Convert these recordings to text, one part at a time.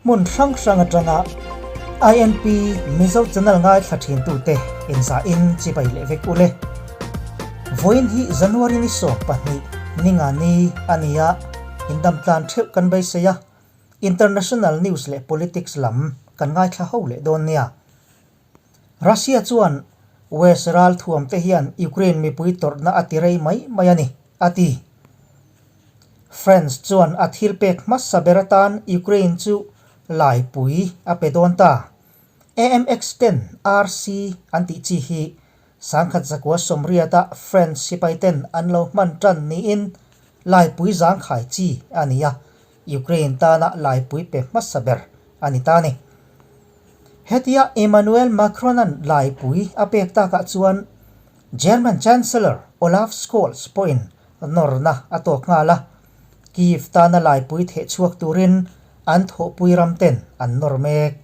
Hmun hrang hrang atanga INP Mizo channel ngaithla thintute inzahin chibai leh vek ule. Vawiin hi January ni 12 ninga ni a ni a, indamtlan theuh kan beisei a, International news leh politics lam kan ngaithla ho leh dawn nia. Russia chuan West ral thuam te hian Ukraine mipui tawrhna a ti rei mai mai a ni, a ti. France chuan a thil pek hmasa ber atan Ukraine chu laipui a pe dawn ta. AMX ten RC an tih chi hi 1980 a French sipai ten an lo hman tan niin laipui zangkhai chi a ni a, Ukraine tana laipui pe hmasa ber a ni ta a ni. Hetia Emmanuel Macron-a'n laipui a pek takah chuan German Chancellor Olaf Scholz pawhin nawrna a tawk nghal a, Kyiv tana laipui theh chhuak turin an thawhpui ram ten an nawr mek.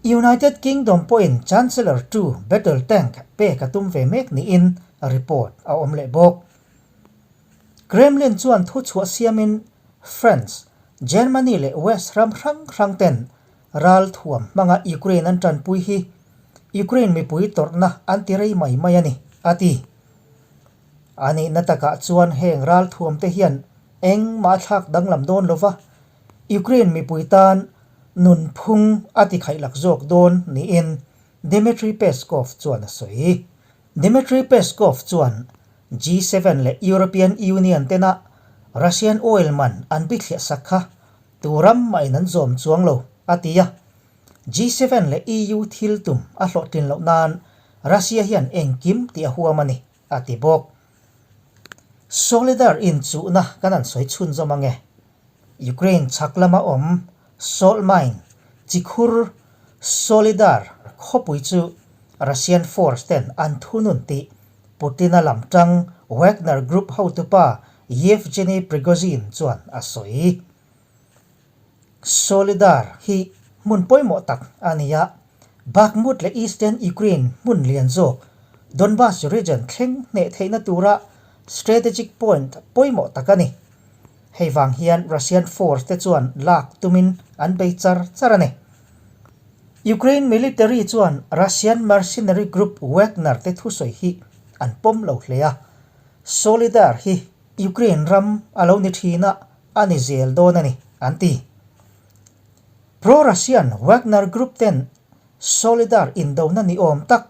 United Kingdom pawhin Chancellor 2 battle tank pek a tum ve mek niin report a awm leh bawk. Kremlin chuan thuchhuah siamin France, Germany leh West ram hrang hrang ten ral thuam hmanga Ukraine an tanpui hi Ukraine mipui tawrhna an ti rei mai mai a ni, a ti. A nihna takah chuan heng ral thuam te hian engmah a thlak danglam dawn lova, Ukraine mipui tan nunphung a ti khaihlak zawk dawn niin Dmitry Peskov chuan a sawi. Dmitry Peskov chuan G7 leh European Union tena Russian oil man an bithliah sak kha tu ram mahin an zawm chuang lo, a ti a. G7 leh EU thil tum a hlawhtlin loh nan Russia hian engkim tih a huam a ni, a ti bawk. Solidar inchuhna kan han sawi chhunzawm ang e. Ukraine chhak lama awm salt mine chikhur Solidar khawpui chu Russian force ten an thunun tih Putin-a lam tang Wagner Group hotupa Yevgeny Prigozhin chuan a sawi. Solidar hi hmun pawimawh tak a ni a, Bakhmut leh Eastern Ukraine hmun lian zawk Donbas region thleng hneh theihna tura strategic point pawimawh tak a ni. Hei vang hian Russian force te chuan lak tumin an bei char char a ni. Ukraine military chuan Russian mercenary group Wagner te thusawi hi an pawm lo hle a, Solidar hi Ukraine ram a lo ni thin a, a ni zel dawn a ni, an ti. Pro-Russian Wagner group ten Solidar indona ni awm tak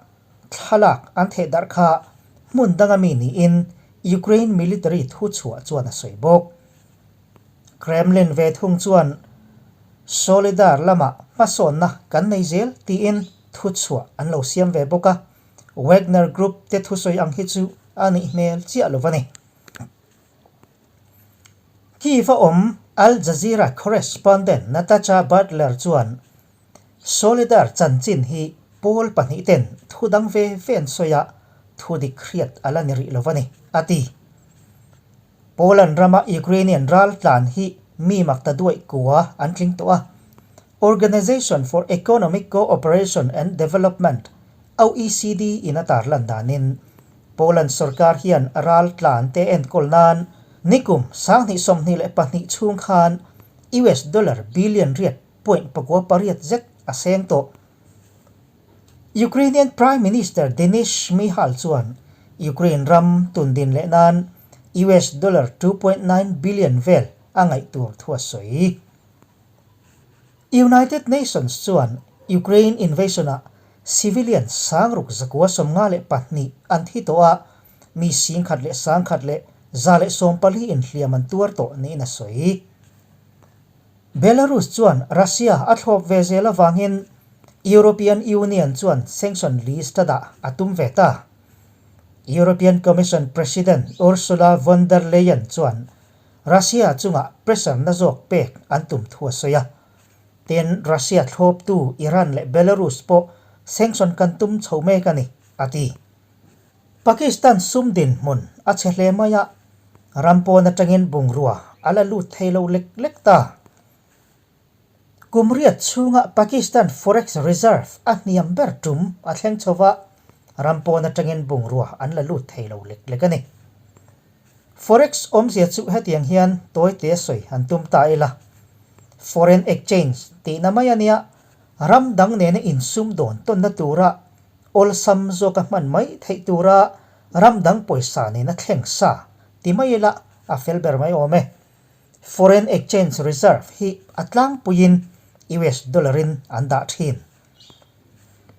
thlalak an theh darh kha hmun danga mi niin Ukraine military thuchhuah chuan a sawi bawk. Kremlin ve thung chuan Solidar lamah hmasawnna kan nei zel tiin thuchhuah an lo siam ve bawk a, Wagner group te thusawi ang hi chu a nih hmel chiah lo a ni. Kyiv a awm Al Jazeera correspondent Natacha Butler chuan Solidar chanchin hi pawl pahnihten thu dang ve ve an sawi a, thu dik hriat a la ni rih lo a ni, a ti. Poland rama Ukrainian ral tlan hi mi mak ta duaih kua an tling tawh a, Organization for Economic Co-operation and Development, OECD, in a tarlan danin Poland sorkar hian ral tlan te enkawl nan nikum 2022 chhung khan US dollar billion riat point 98 zet a seng tawh. Ukrainian Prime Minister Denys Shmyhal chuan Ukraine ram tundin leh nan US dollar 2.9 billion vel a ngaih tur thu a sawi. United Nations chuan Ukraine invasion-ah civilian 63,052 an thi tawh a, mi 1,114 inhliam an tuar tawh niin a sawi. Belarus chuan Russia a thlawp ve zel avangin European Union chuan sanction list a dah a tum ve ta. European Commission President Ursula von der Leyen chuan Russia chungah pressure na zawk pek an tum thu a sawi a. Tin, Russia thlawptu Iran leh Belarus pawh sanction kan tum chho mek a ni, a ti. Pakistan sum dinhmun a chhe hle mai a, ram pawn atangin bungrua a la lut thei lo lek lek ta. Kum riat chhunga Pakistan forex reserve a hniam ber tum a thleng chho va, ram pawn atangin bungrua an la lut thei lo lek lek a ni. Forex awmzia chu hetiang hian tawite sawi han tum ta ila. Foreign exchange tihna mai a nia, ram dang nena insumdawn tawnna tura awlsam zawka hman mai theih tura ram dang pawisa nena thleng sa ti mai ila a fel ber mai awm e. Foreign exchange reserve hi a tlangpuiin US dollar in an dah thin.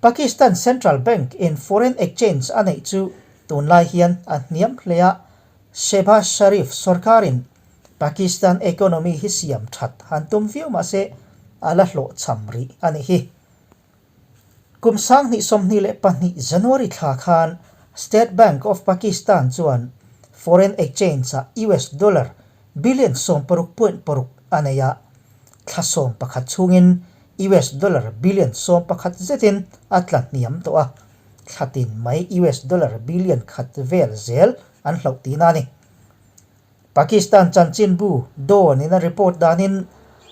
Pakistan Central Bank in foreign exchange a neih chu tunlai hian a hniam hle a, Shehbaz Sharif sorkarin Pakistan economy hi siam that han tum viau mah se a la hlawhchham rih a nih hi. Kum 2022 January thla khan State Bank of Pakistan chuan foreign exchange-ah US dollar billion 16.6 a nei a, thla 11 chhungin US dollar billion 11 zetin a tla hniam tawh a, thla tin mai US dollar billion khat vel zel an hloh tihna a ni. Pakistan chanchinbu Dawn in a report danin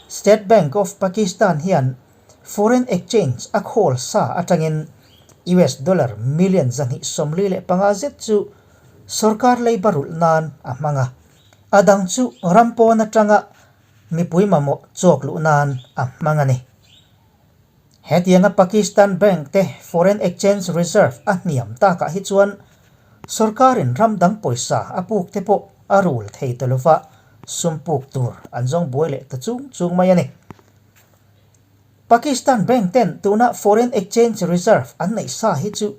State Bank of Pakistan hian foreign exchange a khawl sa atangin US dollar million 245 zet chu sorkar leiba rulh nan a hmang a, a dang chu ram pawn atanga mipui mamawh chawk luh nan a hmang a ni. Hetianga Pakistan Bank te foreign exchange reserve a hniam takah hi chuan sorkarin ram dang pawisa a puk te pawh a rul thei ta lova, sum puk tur an zawng buai leh ta chung chung mai a ni. Pakistan Bank ten tuna foreign exchange reserve an neih sa hi chu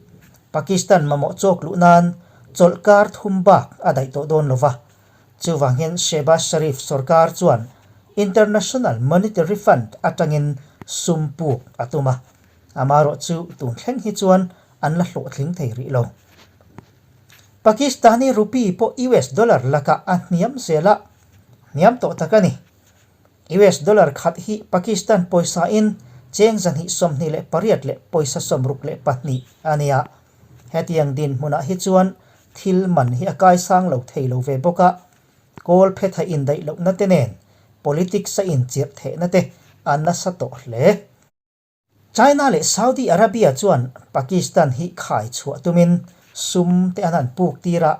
Pakistan mamawh chawk luh nan chawlhkar thum bak a daih tawh dawn lova, Chuvang hian Shehbaz Sharif sorkar chuan International Monetary Fund atangin sum puk a tum a, amaherawh chu tun thleng hi chuan an la hlawhtling thei rih lo. Pakistani rupee pawh US dollar lakah a hniam zel a, hniam tawh tak a ni. US dollar khat hi Pakistan pawisa-in cheng 228 leh pawisa 62 a ni a. Hetiang dinhmunah hi chuan thil man hi a kaisang lo thei lo ve bawk a, kawl phetha indaih lohna te nen politics a inchirh theihna te a nasa tawh hle. China leh Saudi Arabia chuan Pakistan hi khai chhuah tumin sum te an han puk tir a,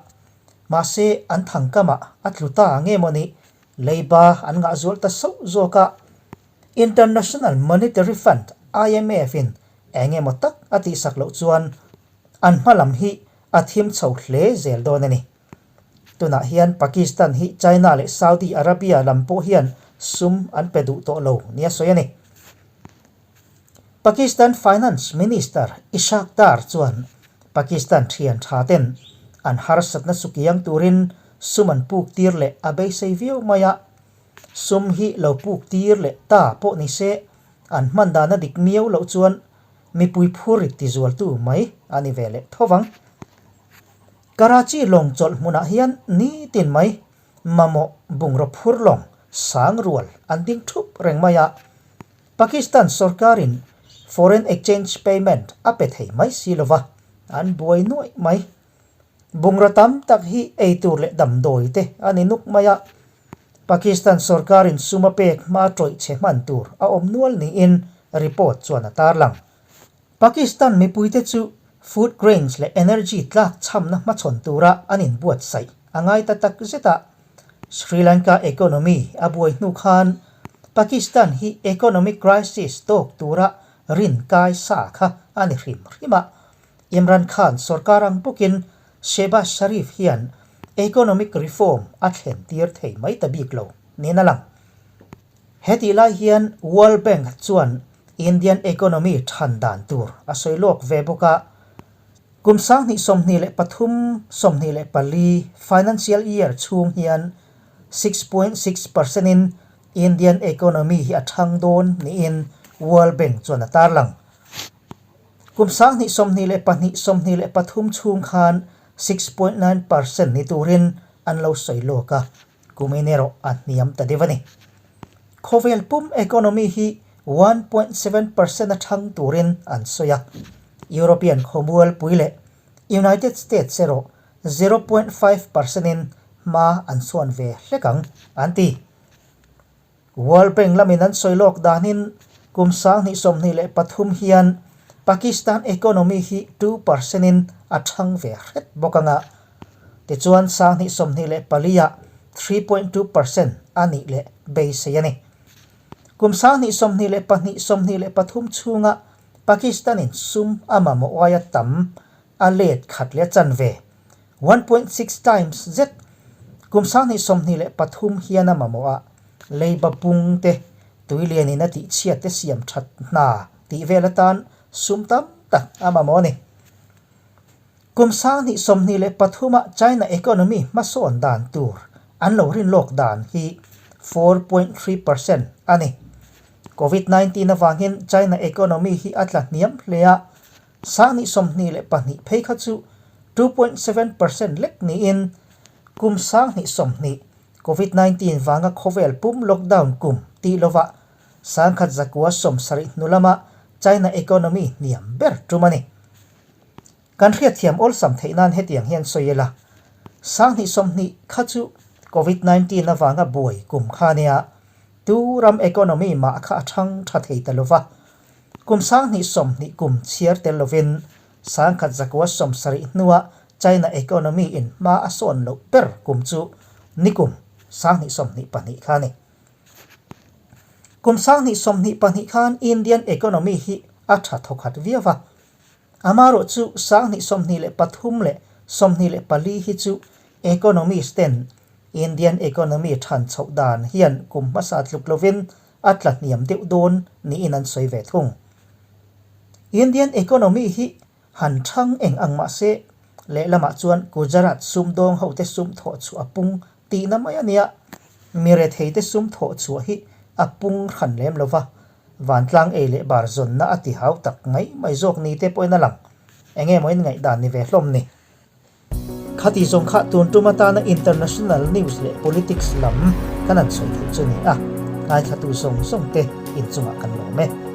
mahse an thangkamah a tlu ta nge maw ni, leiba an ngah zual ta sauh zawk a. International Monetary Fund, IMF, in eng emaw tak a tihsak loh chuan an hma lam hi a thim chho hle zel dawn a ni. Tunah hian Pakistan hi China leh Saudi Arabia lam pawh hian sum an pe duh tawh lo nia sawi a ni. Pakistan Finance Minister Ishaq Dar chuan Pakistan thian tha ten an harsatna sukiang turin sum an puk tir leh a beisei viau mai a, Sum hi lo puk tir leh ta pawh ni se, an hman dana dik miau loh chuan mipui phurrit tizualtu mai a ni ve leh tho vang. Karachi lawng chawlh hmunah hian nitin mai mamawh bungraw phur lawng sang rual an ding thup reng mai a, Pakistan sorkarin foreign exchange payment a pe thei mai si lova, an buai nuaih mai. Bungraw tam tak hi ei tur leh damdawi te a ni nuk mai a, Pakistan sorkarin sum a pek hma tawih chhe hman tur a awm nual niin report chuan a tarlang. Pakistan mipuite chu food grains leh energy tlak chhamna hmachhawn tura an inbuatsaih a ngai ta tak zet a, Sri Lanka economy a buai hnu khan Pakistan hi economic crisis tawk tura rin kai sa kha a ni hrim hrim a, Imran Khan sorkar ang bawkin Shehbaz Sharif hian economic reform a thlen tir thei mai ta bik lo niin a lang. Hetih lai hian World Bank chuan Indian economy than dan tur a sawi lawk ve bawk a, kum 2023 24 financial year chhung hian 6.6 percent in Indian economy hi a thang dawn niin World Bank chuan a tarlang. Kum 2022 23 chhung khan 6.9 percent ni turin an lo sawi lawk a, kumin erawh a hniam ta deuh a ni. Khawvel pum economy hi 1.7 percent a thang turin an sawi a, European khawmualpui leh United States erawh 0.5 percent in hma an sawn ve hlek ang an ti. World Bank lamin an sawi lawk danin kum 2023 hian Pakistan economy hi 2% in a thang ve hret bawk ang a, tichuan 2024 ah 3.2% a nih leh beisei a ni. Kum 2022, 23 chhunga Pakistan-in sum a mamawh aia tam a let khat leh a chanve, 1.6 times, zet kum 2023 hian a mamawh a, leiba pung te, tuilianin a tihchhiat te siam that hna tih vel atan sum tam tak a mamawh a ni. Kum 2023 a China economy hmasawn dan tur an lo rin lawk dan hi 4.3 percent a ni. Covid 19 avangin China economy hi a tla hniam hle a, 2022 phei kha chu 2.7 percent lek niin kum 2020 Covid 19 vanga khawvel pum lockdown kum tih lova 1970 hnu lama China economy hniam ber tum a ni. Kan hriatthiam awlsam theih nan hetiang hian sawi ila, 2020 kha chu Covid 19 avanga buai kum kha nia, tu ram economy mah kha a thang tha thei ta lova. Kum 2020 kum chhiar tel lovin 1970 hnua China economy in hma a sawn loh ber kum chu nikum 2022 kha a ni. Kum 2022 khan Indian economy hi a tha thawkhat viau a. Amaherawh chu 2023 leh 24 hi chu economist ten Indian economy than chhoh dan hian kum hmasa tluk lovin a tla hniam deuh dawn niin an sawi ve thung. Indian economy hi han thang eng ang mah se, lehlamah chuan Gujarat sumdawng hote sum thawh chhuah a pung tihna mai a nia, mi retheite sum thawh chhuah hi a pung hran lem lo va, vantlang ei leh bar zawnna a ti hau tak mai mai zawk ni te pawhin a lang. Enge maw in ngaihdan ni ve hlawm ni? Khati zawng kha tun tum atana international news leh politics lam kan han sawi theih chu ni a, ngaithlatu zawng zawng te inchungah kan lawm e.